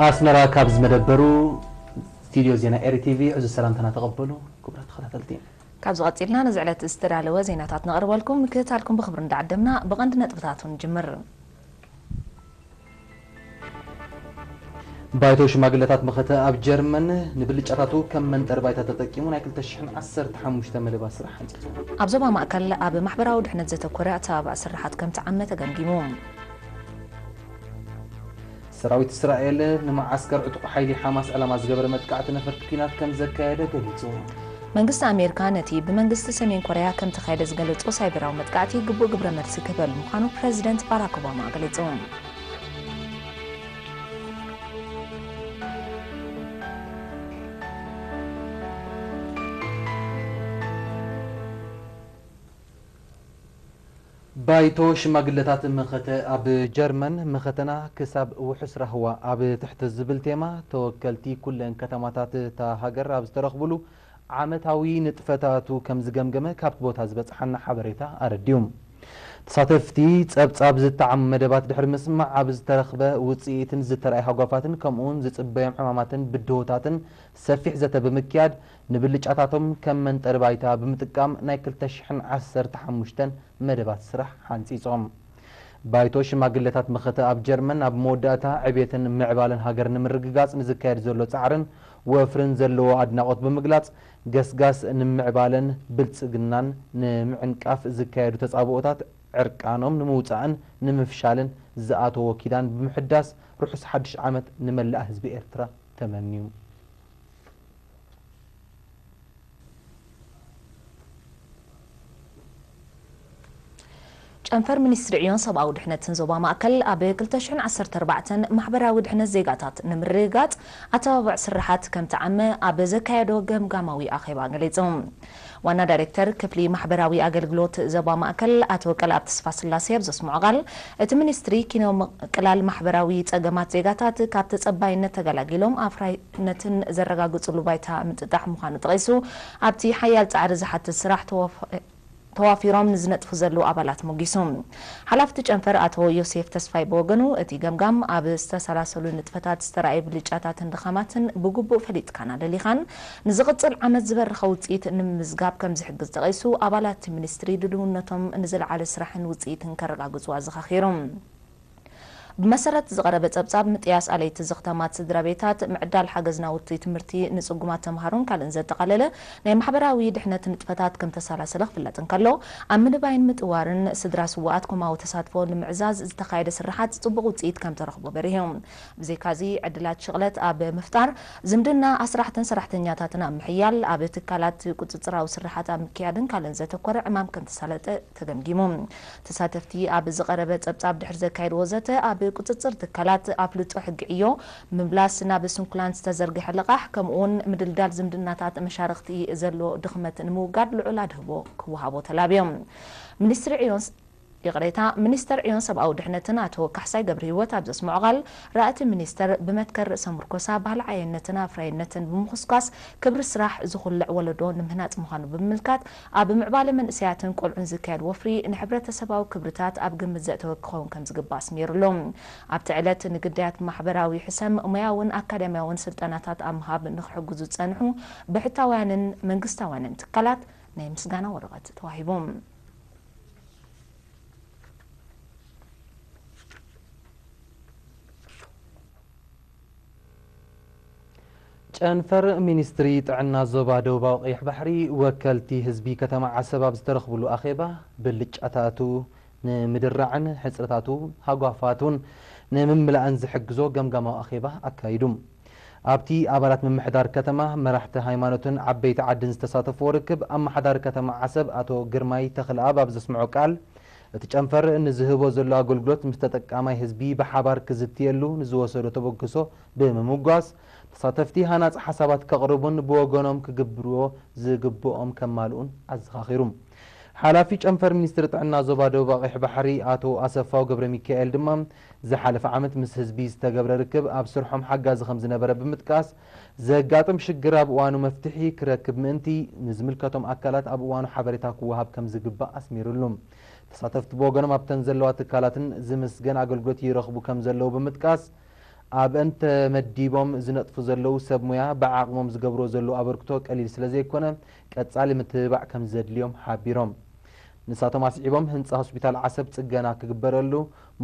ኣስመራ ካብ ዝመደበሩ ስቱድዮ ዜና ኤሪ ቲቪ ዕዙዝ ሰላምታና ተቐበሉ ክቡራት ተኸታተልቲ። ካብዚ ቀጺልና ነዚ ዕለት ዝተዳለወ ዜናታት ነቕርበልኩም። ምክትታልኩም ብኽብሪ እንዳዓደምና ብቐንዲ ነጥብታቱ ንጅምር። ባይቶ ሽማግለታት መኸተ ኣብ ጀርመን ንብልጫታቱ ከም መንጠሪ ባይታ ተጠቂሙ ናይ ክልተ ሽሕን ዓሰርተ ሓሙሽተ መደባት ስራሕ ሓንጺጹ። ኣብ ዞባ ማእከል ኣብ ማሕበራዊ ድሕነት ዘተኮረ ኣተባባዕ ስርሓት ከም ተዓመ ተገምጊሙ። ሰራዊት እስራኤል ንመዓስከር ዕጡቕ ሓይሊ ሓማስ ዕላማ ዝገበረ መጥቃዕቲ ነፈርቲ ኲናት ከም ዘካየደ ገሊጹ። መንግስቲ ኣሜሪካ ነቲ ብመንግስቲ ሰሜን ኮርያ ከም ተኻየደ ዝገለጾ ሳይበራዊ መጥቃዕቲ ግቡእ ግብረ መልሲ ክህበሉ ምዃኑ ፕረዚደንት ባራክ ኦባማ ገሊጹ። ባይቶ ሽማግለታት መኸተ ኣብ ጀርመን፣ መኸተና ክሳብ ውሑስ ራህዋ ኣብ ትሕቲ ዝብል ቴማ፣ ተወከልቲ ኩለን ከተማታት እታ ሃገር ኣብ ዝተረኽብሉ ዓመታዊ ንጥፈታቱ ከም ዝገምገመ ካብቲ ቦታ ዝበጽሓና ሓበሬታ ኣረዲኡ። ተሳተፍቲ ጸብጻብ ዝተዓሙ መደባት ድሕሪ ምስማዕ፣ ኣብ ዝተረኽበ ውጽኢትን ዝተራእየ ሃጓፋትን ከምኡውን ዝጽበዮም ዕማማትን ብድሆታትን ሰፊሕ ዘተ ብምክያድ፣ ንብልጫታቶም ከም መንጠሪ ባይታ ብምጥቃም ናይ ክልተ ሽሕን ዓሰርተ ሓሙሽተን መደባት ስራሕ ሓንጺጾም። ባይቶ ሽማግለታት መኸተ ኣብ ጀርመን ኣብ መወዳእታ ዕብየትን ምዕባለን ሃገር ንምርግጋጽ ንዝካየድ ዘሎ ጻዕርን ወፍርን ዘለዎ ኣድናቖት ብምግላጽ፣ ገስጋስ ንምዕባለን ብልጽግናን ንምዕንቃፍ ዝካየዱ ተጻብኦታት ዕርቃኖም ንምውጻእን ንምፍሻልን ዝኣተዎ ኪዳን ብምሕዳስ፣ ርሑስ ሓድሽ ዓመት ንመላእ ህዝቢ ኤርትራ ተመንዩ። ጨንፈር ሚኒስትሪ ዕዮን ሰብኣዊ ድሕነትን ዞባ ማእከል ኣብ ክልተ ሽሕን ዓሰርተ ኣርባዕተን ማሕበራዊ ድሕነት ዜጋታት ንምርግጋጽ ኣተባባዕ ስርሓት ከም ተዓመ ኣብ ዘካየዶ ገምጋማዊ ኣኼባ ገሊጹ። ዋና ዳይሬክተር ክፍሊ ማሕበራዊ ኣገልግሎት ዞባ ማእከል ኣቶ ቀልኣብ ተስፋስላሴ ኣብ ዘስምዖ ቃል፣ እቲ ሚኒስትሪ ኪኖ ምቅላል ማሕበራዊ ጸገማት ዜጋታት ካብ ተጸባይነት ተገላጊሎም ኣፍራይነትን ዘረጋግጽሉ ባይታ ምጥጣሕ ምዃኑ ጠቒሱ፣ ኣብቲ ሓያል ጻዕሪ ዝሓትት ስራሕ ተወፍ-፣ ተዋፊሮም ንዝነጥፉ ዘለዉ ኣባላት ሞጊሱ። ሓላፊ እቲ ጨንፈር ኣቶ ዮሴፍ ተስፋይ ብወገኑ፣ እቲ ገምጋም ኣብ ዝተሰላሰሉ ንጥፈታት ዝተራእዩ ብልጫታትን ድኻማትን ብግቡእ ፈሊጥካን ኣለሊኻን ንዝቕጽል ዓመት ዝበረኸ ውጽኢት ንምምዝጋብ ከም ዝሕግዝ ጠቒሱ፣ ኣባላት እቲ ሚኒስትሪ ድልውነቶም ንዝለዓለ ስራሕን ውጽኢትን ከረጋግጹ ኣዘኻኺሩ። ብመሰረት ዝቐረበ ጸብጻብ፣ ምጥያስ ኣለይቲ ዘኽተማት ስድራ ቤታት፣ ምዕዳል ሓገዝ ናውቲ ትምህርቲ ንጽጉማት ተምሃሮን ካልእን ዘጠቓለለ ናይ ማሕበራዊ ድሕነት ንጥፈታት ከም ተሰላሰለ ክፍለጥ እንከሎ፣ ኣብ ምንባይን ምጥዋርን ስድራ ስዉኣት ኮማዊ ተሳትፎ ንምዕዛዝ ዝተኻየደ ስርሓት ጽቡቕ ውጽኢት ከም ተረኽቦ በሪሁ። ብዘይካዚ፣ ዕድላት ሽቕለት ኣብ ምፍጣር፣ ዝምድና ኣስራሕትን ሰራሕተኛታትን ኣብ ምሕያል፣ ኣብ ትካላት ቁጽጽራዊ ስርሓት ኣብ ምክያድን ካልእን ዘተኮረ ዕማም ከም ተሳለጠ ተገምጊሙ። ተሳተፍቲ ኣብ ዝቐረበ ጸብጻብ ድሕሪ ዘካየድዎ ዘተ፣ ኣብ ቁጽጽር ትካላት ኣፍልጦ ሕጊ ዕዮ ምምላስ፣ ናብ ስንኩላን ዝተዘርግሐ ልቓሕ፣ ከምኡውን ምድልዳል ዝምድናታት መሻርኽቲ ዘሎ ድኽመት ንምውጋድ ልዑል ኣድህቦ ክወሃቦ ተላብዮም። ሚኒስትሪ ዕዮን ስ-፣ ይቕሬታ፣ ሚኒስተር ዕዮን ሰብኣዊ ድሕነትን ኣቶ ካሕሳይ ገብረህይወት ኣብ ዘስምዖ ቃል፣ ራእቲ ሚኒስተር ብመትከል ርእሰ ምርኮሳ፣ ባህሊ ዓየነትን ኣፍራይነትን ብምኹስኳስ፣ ክብሪ ስራሕ ዝኹልዕ ወለዶ ንምህናጽ ምዃኑ ብምምልካት፣ ኣብ ምዕባለ መንእሰያትን ቆልዑን ዝካየድ ወፍሪ ንሕብረተሰባዊ ክብርታት ኣብ ግምት ዘእተወ ክኸውን ከም ዝግባእ ኣስሚሩሉ። ኣብቲ ዕለት ንግዳያት ማሕበራዊ ሕሰም ሞያውን ኣካዳሚያውን ስልጠናታት ኣብ ምሃብ ንክሕግዙ ዝጸንሑ ብሕታውያንን መንግስታውያንን ትካላት ናይ ምስጋና ወረቐት ተዋሂቡ። ጨንፈር ሚኒስትሪ ጥዕና ዞባ ደቡባዊ ቀይሕ ባሕሪ ወከልቲ ህዝቢ ከተማ ዓሰብ ኣብ ዝተረኽብሉ ኣኼባ፣ ብልጫታቱ ንምድራዕን ሕጽረታቱ ሃጓፋቱን ንምምላእን ዝሕግዞ ገምጋማዊ ኣኼባ ኣካይዱ። ኣብቲ ኣባላት ምምሕዳር ከተማ፣ መራሕቲ ሃይማኖትን ዓበይቲ ዓድን ዝተሳተፍዎ ርክብ፣ ኣመሓዳሪ ከተማ ዓሰብ ኣቶ ግርማይ ተኽለኣብ ኣብ ዘስምዖ ቃል፣ እቲ ጨንፈር ንዝህቦ ዘሎ ኣገልግሎት ምስ ተጠቃማይ ህዝቢ ብሓባር ክዝትየሉ ንዝወሰዶ ተበግሶ ብምምጓስ፣ ተሳተፍቲ ሃናጺ ሓሳባት ከቕርቡን ብወገኖም ክግብርዎ ዝግብኦም ከማልኡን ኣዘኻኺሩ። ሓላፊ ጨንፈር ሚኒስትሪ ጥዕና ዞባ ደቡብ ኣቕይሕ ባሕሪ ኣቶ ኣሰፋው ገብረ ሚካኤል ድማ፣ ዝሓለፈ ዓመት ምስ ህዝቢ ዝተገብረ ርክብ ኣብ ስርሖም ሓጋዚ ከም ዝነበረ ብምጥቃስ፣ ዘጋጥም ሽግር ኣብ እዋኑ መፍትሒ ክረክብ ምእንቲ ንዝምልከቶም ኣካላት ኣብ እዋኑ ሓበሬታ ክወሃብ ከም ዝግባእ ኣስሚሩሉ። ተሳተፍቲ ብወገኖም ኣብተን ዘለዋ ትካላትን ዝምስገን ኣገልግሎት ይረኽቡ ከም ዘለዉ ብምጥቃስ፣ ኣብአን ተመዲቦም ዝነጥፉ ዘለዉ ሰብ ሞያ ብዓቕሞም ዝገብርዎ ዘለዉ ኣበርክቶ ቀሊል ስለ ዘይኮነ፣ ቀጻሊ ምትብባዕ ከም ዘድልዮም ሓቢሮም። ንሳቶም ኣስዒቦም፣ ህንጻ ሆስፒታል ዓሰብ ጽገና ክግበረሉ፣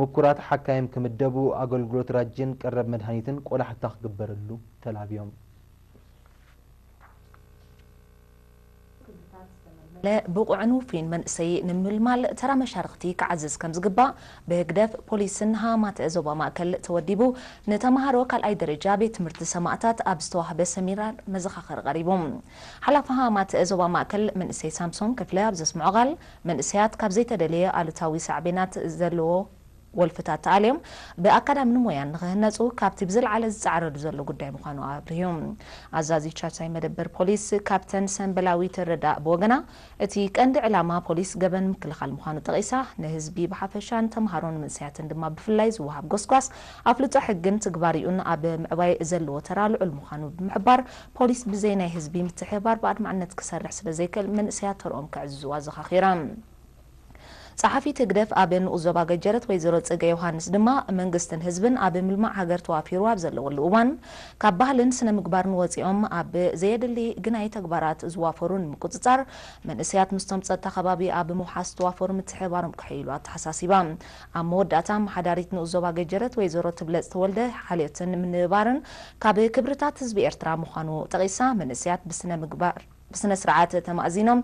ምኩራት ሓካይም ክምደቡ፣ ኣገልግሎት ራጅን ቀረብ መድሃኒትን ቆላሕታ ክግበረሉ ተላብዮም። ብቑዕን ውፉይን መንእሰይ ንምልማል ተራ መሻርኽቲ ክዓዝዝ ከም ዝግባእ ብህግደፍ ፖሊስን ሃማተ ዞባ ማእከል ተወዲቡ ንተምሃሮ ካልኣይ ደረጃ ቤት ትምህርቲ ሰማእታት ኣብ ዝተዋህበ ሰሚናር መዘኻኸሪ ቀሪቡ። ሓላፊ ሃማተ ዞባ ማእከል መንእሰይ ሳምሶን ክፍለ ኣብ ዘስምዖ ቃል፣ መንእሰያት ካብ ዘይተደለየ ኣሉታዊ ሳዕቤናት ዘለዎ ወልፍታት ተኣልዮም ብኣካዳምን ሞያን ንኽህነፁ ካብቲ ብዝለዓለ ዝፀዓረሉ ዘሎ ጉዳይ ምዃኑ ኣብርሁ። ኣዛዚ ቻቻይ መደበር ፖሊስ ካፕተን ሰንበላዊት ረዳእ ብወገና፣ እቲ ቀንዲ ዕላማ ፖሊስ ገበን ምክልኻል ምዃኑ ጠቒሳ፣ ንህዝቢ ብሓፈሻ ንተምሃሮን መንእሰያትን ድማ ብፍላይ ዝወሃብ ጎስጓስ ኣፍልጦ ሕግን ትግባሪኡን ኣብ ምዕባይ ዘለዎ ተራ ልዑል ምዃኑ ብምሕባር፣ ፖሊስ ብዘይ ናይ ህዝቢ ምትሕብባር ብኣድማዕነት ክሰርሕ ስለዘይክእል መንእሰያት ተርኦም ከዕዝዝዎ ኣዘኻኺራ። ጸሓፊት ህግደፍ ኣብ ንኡስ ዞባ ገጀረት ወይዘሮ ጽገ ዮሃንስ ድማ መንግስትን ህዝብን ኣብ ምልማዕ ሃገር ተዋፊሩ ኣብ ዘለወሉ እዋን ካብ ባህልን ስነ ምግባርን ወጺኦም ኣብ ዘየድሊ ግናይ ተግባራት ዝዋፈሩ ንምቁጽጻር መንእሰያት ምስቶም ጸጥታ ከባቢ ኣብ ምውሓስ ዝተዋፈሩ ምትሕባሮም ክሕይሉ ኣተሓሳሲባ። ኣብ መወዳእታ ኣመሓዳሪት ንኡስ ዞባ ገጀረት ወይዘሮ ትብለጽ ተወልደ ሓልዮትን ምንብባርን ካብ ክብርታት ህዝቢ ኤርትራ ምዃኑ ጠቒሳ መንእሰያት ብስነ ምግባር ብስነ ስርዓት ተማእዚኖም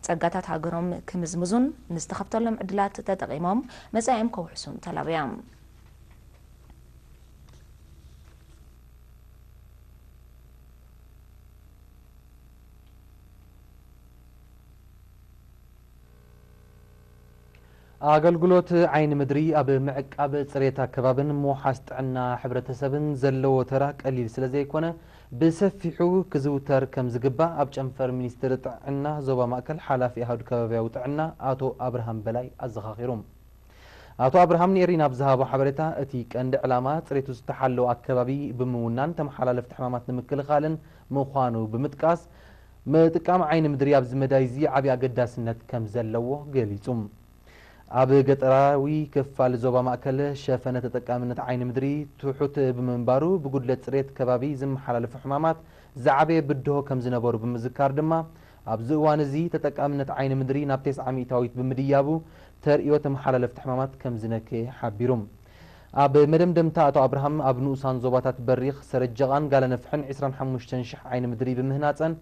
ጸጋታት ሃገሮም ክምዝምዙን ንዝተኸፍተሎም ዕድላት ተጠቒሞም መጻኢኦም ከውሕሱን ተላብያ። ኣገልግሎት ዓይኒ ምድሪ ኣብ ምዕቃብ ጽሬት ኣከባብን ምውሓስ ጥዕና ሕብረተሰብን ዘለዎ ተራ ቀሊል ስለ ዘይኮነ ብሰፊሑ ክዝውተር ከም ዝግባእ ኣብ ጨንፈር ሚኒስትሪ ጥዕና ዞባ ማእከል ሓላፊ ኣሃዱ ከባብያዊ ጥዕና ኣቶ ኣብርሃም በላይ ኣዘኻኺሩ። ኣቶ ኣብርሃም ንኤሪና ኣብ ዝሃቦ ሓበሬታ እቲ ቀንዲ ዕላማ ጽሬቱ ዝተሓለወ ኣከባቢ ብምውናን ተመሓላለፍቲ ሕማማት ንምክልኻልን ምዃኑ ብምጥቃስ ምጥቃም ዓይኒ ምድሪ ኣብዚ መዳይ እዚ ዓብዪ ኣገዳስነት ከም ዘለዎ ገሊጹ። ኣብ ገጠራዊ ክፋል ዞባ ማእከል ሸፈነ ተጠቃምነት ዓይኒ ምድሪ ትሑት ብምንባሩ ብጉድለት ጽሬት ከባቢ ዝመሓላለፉ ሕማማት ዝዓበየ ብድሆ ከም ዝነበሩ ብምዝካር ድማ ኣብዚ እዋን እዚ ተጠቃምነት ዓይኒ ምድሪ ናብ ተስዓ ሚእታዊት ብምድያቡ ተርእዮ ተመሓላለፍቲ ሕማማት ከም ዝነከየ ሓቢሩ። ኣብ መደምደምታ ኣቶ ኣብርሃም ኣብ ንኡሳን ዞባታት በሪኽ፣ ሰረጀቓን ጋለነፍሕን ዕስራን ሓሙሽተን ሽሕ ዓይኒ ምድሪ ብምህናጸን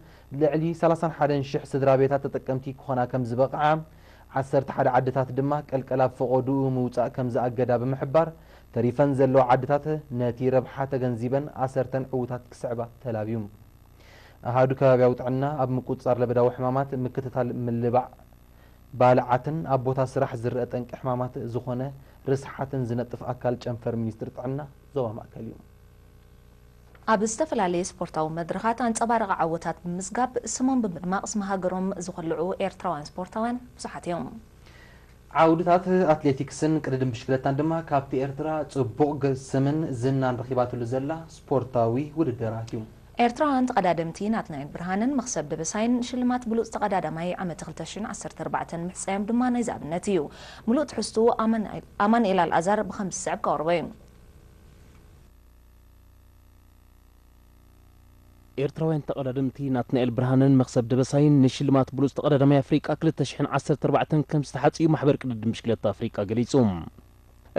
ልዕሊ ሰላሳን ሓደን ሽሕ ስድራ ቤታት ተጠቀምቲ ክኾና ከም ዝበቕዓ፣ ዓሰርተ ሓደ ዓድታት ድማ ቀልቀላ ብፈቖድኡ ምውጻእ ከም ዝኣገዳ ብምሕባር፣ ተሪፈን ዘለዋ ዓድታት ነቲ ረብሓ ተገንዚበን ኣሰርተን ዕዉታት ክስዕባ ተላብዩ። ኣሃዱ ከባብያዊ ጥዕና ኣብ ምቁጽጻር ለበዳዊ ሕማማት፣ ምክትታል ምልባዕ ባልዓትን ኣብ ቦታ ስራሕ ዝረኣ ጠንቂ ሕማማት ዝኾነ ርስሓትን ዝነጥፍ ኣካል ጨንፈር ሚኒስትሪ ጥዕና ዞባ ማእከል እዩ። ኣብ ዝተፈላለየ ስፖርታዊ መድረኻት ኣንጸባራቒ ዓወታት ብምምዝጋብ ስሞም ብምድማቕ ስም ሃገሮም ዝኾልዑ ኤርትራውያን ስፖርታውያን ብዙሓት እዮም። ዓውድታት ኣትሌቲክስን ቅድድም ብሽክለታን ድማ ካብቲ ኤርትራ ጽቡቕ ግ- ስምን ዝናን ረኺባትሉ ዘላ ስፖርታዊ ውድድራት እዩ። ኤርትራውያን ተቐዳደምቲ ናትናኤል ብርሃንን መኽሰብ ደበሳይን ሽልማት ብሉጽ ተቐዳዳማይ ዓመት ክልተ ሽሕን ዓሰርተ ኣርባዕተን ምሕጻዮም ድማ ናይዚ ኣብነት እዩ። ምሉእ ትሕዝትኡ ኣማኑኤል ኣልኣዛር ብኸምዚ ዝስዕብ ከቕርቦ እዩ። ኤርትራውያን ተቐዳደምቲ ናትናኤል ብርሃንን መኽሰብ ደበሳይን ንሽልማት ብሉጽ ተቐዳዳማይ ኣፍሪቃ ክልተ ሽሕን ዓሰርተ ኣርባዕተን ከም ዝተሓጽዩ ማሕበር ቅድድም ብሽክለታ ኣፍሪቃ ገሊጹ።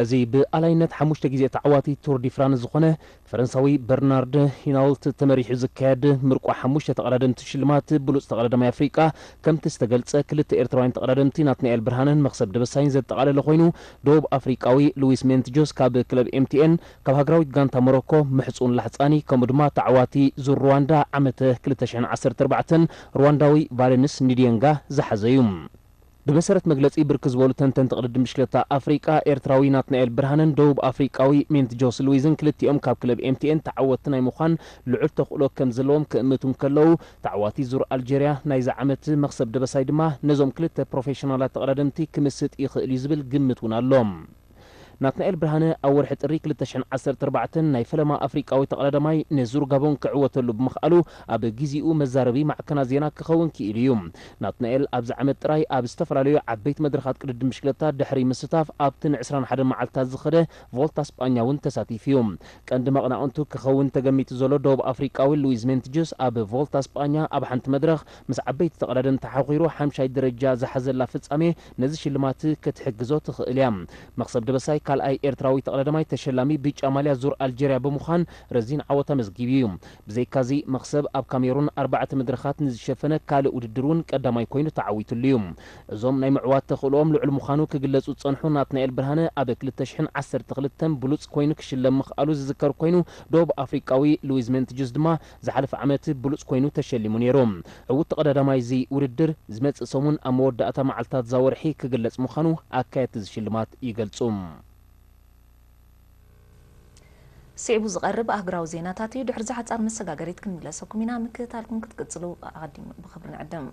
እዚ ብኣላይነት ሓሙሽተ ግዜ ተዓዋቲ ቱር ዲ ፍራንስ ዝኾነ ፈረንሳዊ በርናርድ ሂናውልት ተመሪሑ ዝካየድ ምርቋ ሓሙሽተ ተቐዳደምቲ ሽልማት ብሉጽ ተቐዳዳማይ ኣፍሪቃ ከምቲ ዝተገልጸ ክልተ ኤርትራውያን ተቐዳደምቲ ናትናኤል ብርሃንን መኽሰብ ደበሳይን ዘጠቓለለ ኮይኑ ደቡብ ኣፍሪቃዊ ሉዊስ ሜንትጆስ ካብ ክለብ ኤምቲኤን ካብ ሃገራዊት ጋንታ ሞሮኮ ምሕጹን ላሕጻኒ ከምኡ ድማ ተዓዋቲ ዙር ሩዋንዳ ዓመተ ክልተ ሽሕን ዓሰርተ ኣርባዕተን ሩዋንዳዊ ቫለንስ ኒድየንጋ ዝሓዘ እዩ። ብመሰረት መግለጺ ብርክት ዝበሉ ተንተንቲ ቅድድም ብሽክለታ ኣፍሪቃ ኤርትራዊ ናትናኤል ብርሃንን ደቡብ ኣፍሪቃዊ ሜንት ጆስ ሉዊዝን ክልቲኦም ካብ ክለብ ኤምቲኤን ተዓወትቲ ናይ ምዃን ልዑል ተኽእሎ ከም ዘለዎም ክእምቱ እንከለዉ ተዓዋቲ ዙር ኣልጀርያ ናይዚ ዓመት መኽሰብ ደበሳይ ድማ ነዞም ክልተ ፕሮፌሽናላት ተቐዳደምቲ ክምስጥ ይኽእል እዩ ዝብል ግምት እውን ኣሎ። ናትናኤል ብርሃነ ኣብ ወርሒ ጥሪ ክልተ ሽሕን ዓሰርተ ኣርባዕተን ናይ ፈለማ ኣፍሪቃዊ ተቐዳዳማይ ንዙር ጋቦን ክዕወተሉ ብምኽኣሉ ኣብ ግዜኡ መዛረቢ ማዕከናት ዜና ክኸውን ክኢሉ እዩ። ናትናኤል ኣብዚ ዓመት ጥራይ ኣብ ዝተፈላለዩ ዓበይቲ መድረኻት ቅድድም ብሽክለታ ድሕሪ ምስታፍ ኣብቲ ንዕስራን ሓደን መዓልታት ዝኸደ ቮልታ ስጳኛ እውን ተሳቲፉ እዩ። ቀንዲ መቐናቕንቱ ክኸውን ተገሚቱ ዘሎ ደቡብ ኣፍሪቃዊ ሉዊዝ ሜንትጅስ ኣብ ቮልታ ስጳኛ ኣብ ሓንቲ መድረኽ ምስ ዓበይቲ ተቐዳደምቲ ሓኺሩ ሓምሻይ ደረጃ ዝሓዘላ ፍጻሜ ነዚ ሽልማት ክትሕግዞ ትኽእል እያ። መኽሰብ ደበሳይ ካልኣይ ኤርትራዊ ተቐዳዳማይ ተሸላሚ ብጫ ማልያ ዙር ኣልጀርያ ብምዃን ረዚን ዓወት ኣመዝጊቡ እዩ። ብዘይካዚ መኽሰብ ኣብ ካሜሩን ኣርባዕተ መድረኻት ንዝሸፈነ ካልእ ውድድር እውን ቀዳማይ ኮይኑ ተዓዊትሉ እዩ። እዞም ናይ ምዕዋት ተኽእሎኦም ልዑል ምዃኑ ክግለጹ ዝጸንሑ ናትናኤል ብርሃነ ኣብ ክልተ ሽሕን ዓሰርተ ክልተን ብሉጽ ኮይኑ ክሽለም ምኽኣሉ ዝዝከር ኮይኑ፣ ደቡብ ኣፍሪቃዊ ሉዊዝ ሜንትጅስ ድማ ዝሓለፈ ዓመት ብሉጽ ኮይኑ ተሸሊሙ ነይሩ። ዕዉት ተቐዳዳማይ እዚ ውድድር ዝመጽእ ሰሙን ኣብ መወዳእታ መዓልታት እዛ ወርሒ ክግለጽ ምዃኑ ኣካየድቲ እዚ ሽልማት ይገልጹ። ስዒቡ ዝቐርብ ኣህጉራዊ ዜናታት እዩ። ድሕሪ እዚ ሓጻር መሰጋገሪት ክንምለሰኩም ኢና። ምክትታልኩም ክትቅጽሉ ኣቐዲሙ ብኽብሪ ንዕድም።